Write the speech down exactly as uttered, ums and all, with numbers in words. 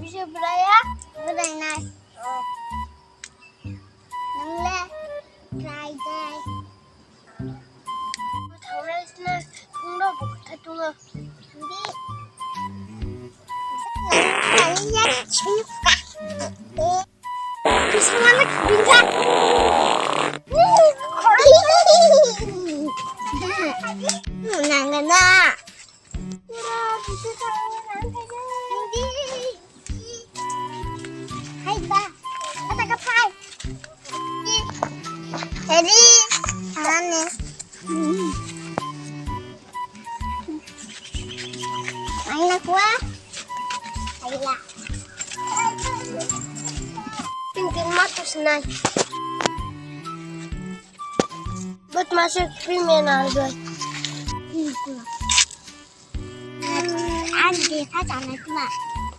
Subraya, berai nai. Nang le, try dai. Thangnai sna, nungno bukha tungo. Di. Nang ya, chuka. Bisa mana bisa? Nang na. Hai ba, kata ka phai. Ready? Anane. Aina kuwa. Aila. Tin tin matus nai. But masuk pin menal gue. Ang desa janai tuma.